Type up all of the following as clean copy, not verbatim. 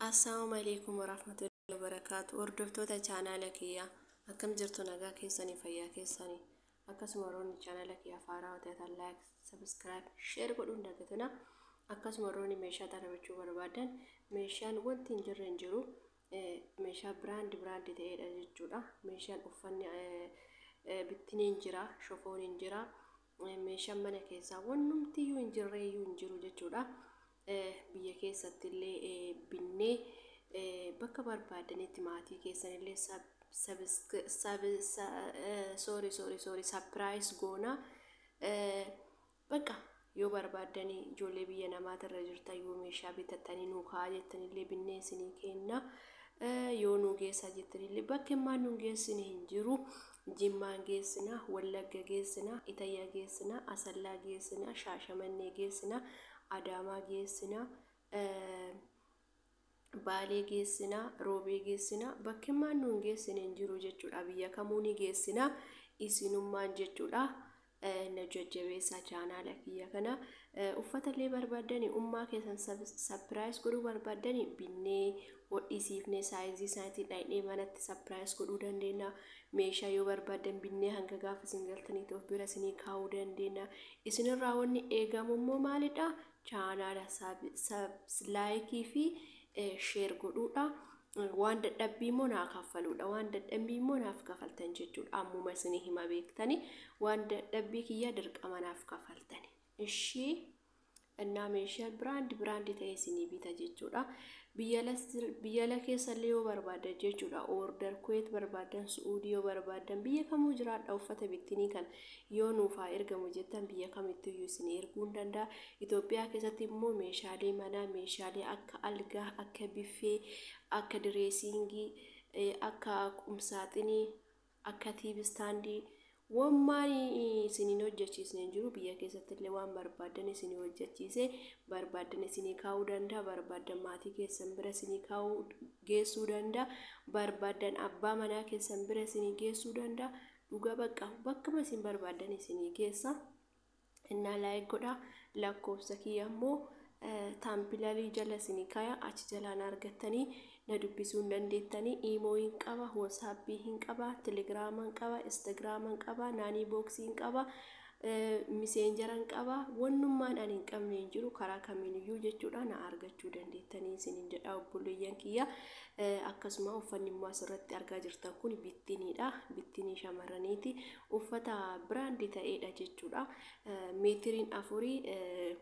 Assalaamu alaikum warahmatullahi wabarakaatu. Hordoftoota chaanaala kiyyaa, akkam jirtu? Nagaa keessanii, fayyaa keessanii? Akkasuma warroonni chaanaala kiyyaa haaraa ta'an like, subscribe, share godhuun dagatina. Akkasuma warroonni meeshaa xarabachuu barbaadan, meeshaan wanti hin jirre hin jiru. Meeshaa brand brand ta'edha jechuudha. Meeshaan uffanni bittiniin jira, shofoon hin jira, meeshaan mana keessaa wannumtiyyuu hin jirreeyyuu hin jiru jechuudha. Biyya keessatti illee binnee bakka barbaadanitti maatii keessanillee, sorry, sorry, sorry, surprise goona. Bakka yoo barbaaddanii ijoollee biyya namaatirra jirtan, yoo meeshaa bitattanii nuu kaa'aa jettanillee binnee isinii kenna. Yoo nuu geessaa jettanillee bakka immaan nuu geessine hin jiru. Jimmaan geessina, Wallagga geessina, Itayyaa geessina, Asallaa geessina, Shaashamannee geessina, Adaamaa geessina, Baalee geessina, Roobee geessina. Bakki immaan nuun geessine hin jiru jechuudha. Biyya kamuu ni geessina isinummaan jechuudha. Na jajjabeessaa chaanaala kiyya kana. Uffata illee barbaaddanii, ummaa keessan surprise godhuu barbaaddanii, binnee hodhisiifnee size isaatiin dhaqnee manatti surprise godhuu dandeenya. Meeshaa yoo barbaaddan binnee hanga gaafa isin galtaniitti of bira isinii kaa'uu dandeenya. Isinirraa wanni eegamu immoo maalidha? Chaanaala like fi share godhuudha. Waan dadhabbii immoo naa kaffaluudha. Waan dadhabbii immoo naaf kafaltan jechuudha. Ammuma isinii hima beektani. Waan dadhabbii kiyya dirqama naaf kafaltani. Ishii innaa meeshaa brand brand ta'e isinii bita jechuudha. Biyya ala keessallee yoo barbaadan jechuudha. Order Kuwait barbaadan, Su'uudii yoo barbaadan, biyya kamuu jiraadha, uffata bittinii kan yoo nuufaa ergamu jettan biyya kamittiyyuu isinii erguu hin danda'a. Itoophiyaa keessatti immoo meeshaalee manaa, meeshaalee akka algaa, akka biffee, akka dressing, akka qumsaaxinii, akka TV stand, wammaan isiniin hojjechiisne hin jiru. Biyya keessatti illee waan barbaadan isinii hojjechiise, barbaadan isinii kaa'uu danda'a, barbaadan maatii keessan bira isinii kaa'uu geessuu danda'a, barbaadan abbaa manaa keessan bira isinii geessuu danda'a. Dhuga bakka bakkuma isin barbaadan isinii geessa. Innaa like godhaa. Lakkoofsa kiyya immoo thumbnail jala isinii kaaya, achi jalaan argattanii na dubbisuu hin dandeettanii. Imo hin qaba, WhatsApp hin qaba, Telegram hin qaba, Instagram hin qaba, naanii box hin qaba, Messenger hin qaba. Wannummaan ani hin qabne hin jiru. Karaa kamiiniyyuu jechuudha na argachuu dandeettanii isiniin jedha, obboleeyyan kiyya. Akkasuma uffanni immoo asirratti argaa jirtan kun bittiniidha. Bittinii shamarraniiti. Uffata brand ta'edha jechuudha. Meetiriin 4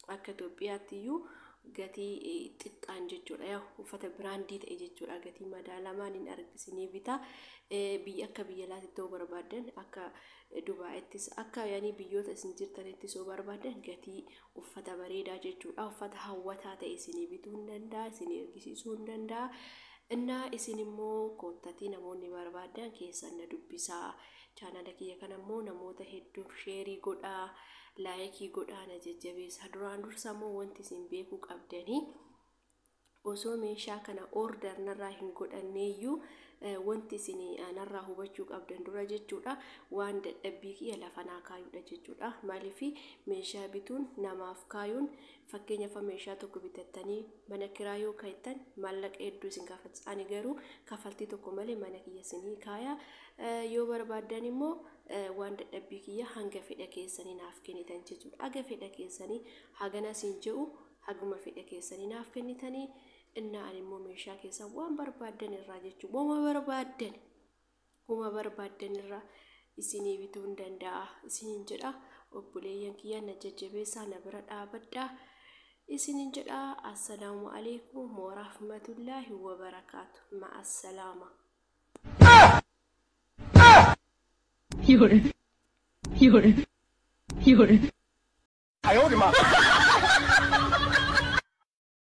akka Itoophiyaatti iyyuu gatii xiqqaan jechuudha. Yaa uffata brand ta'e jechuudha. Gatii madaalamaan hin argisinii bita. Biyya akka biyya alaatti yoo barbaadan, akka Dubaayittis, akka yaanii biyyoota isin jirtanittis yoo barbaadan, gatii uffata bareedaa jechuudha. Uffata hawwataa ta'e isinii bituu hin danda'a, isinii ergisiisuu hin danda'a. Innaa isin immoo koottatii namoonni barbaadan keessan na dubbisaa. Chaanala kiyya kana immoo namoota hedduuf share godhaa, like godhaa, na jajjabeessaa. Duraan dursa immoo wanti isin beekuu qabdanii, osoo meeshaa kana order narraa hin godhanneeyyuu, wanti isin narraa hubachuu qabdan dura jechuudha, waan dadhabbii kiyya lafa naa kaayuudha jechuudha. Maaliif meeshaa bituun namaaf kaayuun, fakkeenyaaf meeshaa tokko bitattanii mana kiraa yoo kaayattan maallaqa hedduu isin gaafata. Ani garuu kafaltii tokko malee mana kiyya isinii kaaya. Yoo barbaaddan immoo waan dadhabbii kiyya hanga fedha keessanii naaf kennitan jechuudha. Haga fedha keessanii, hagana isin jedhu, haguma fedha keessanii naaf kennitanii, innaa ani immoo meeshaa keessan waan barbaaddan irraa jechuudha. Wama barbaaddan irraa isinii bituu hin danda'a isiniin jedha. Obboleeyyan kiyya, na jajjabeessaa, na bira dhaabadhaa isiniin jedha. Assalaamu alaikum warahmatullaahi wabarakaatu. Ma'assalaama. 有人，有人，有人。哎呦我的妈！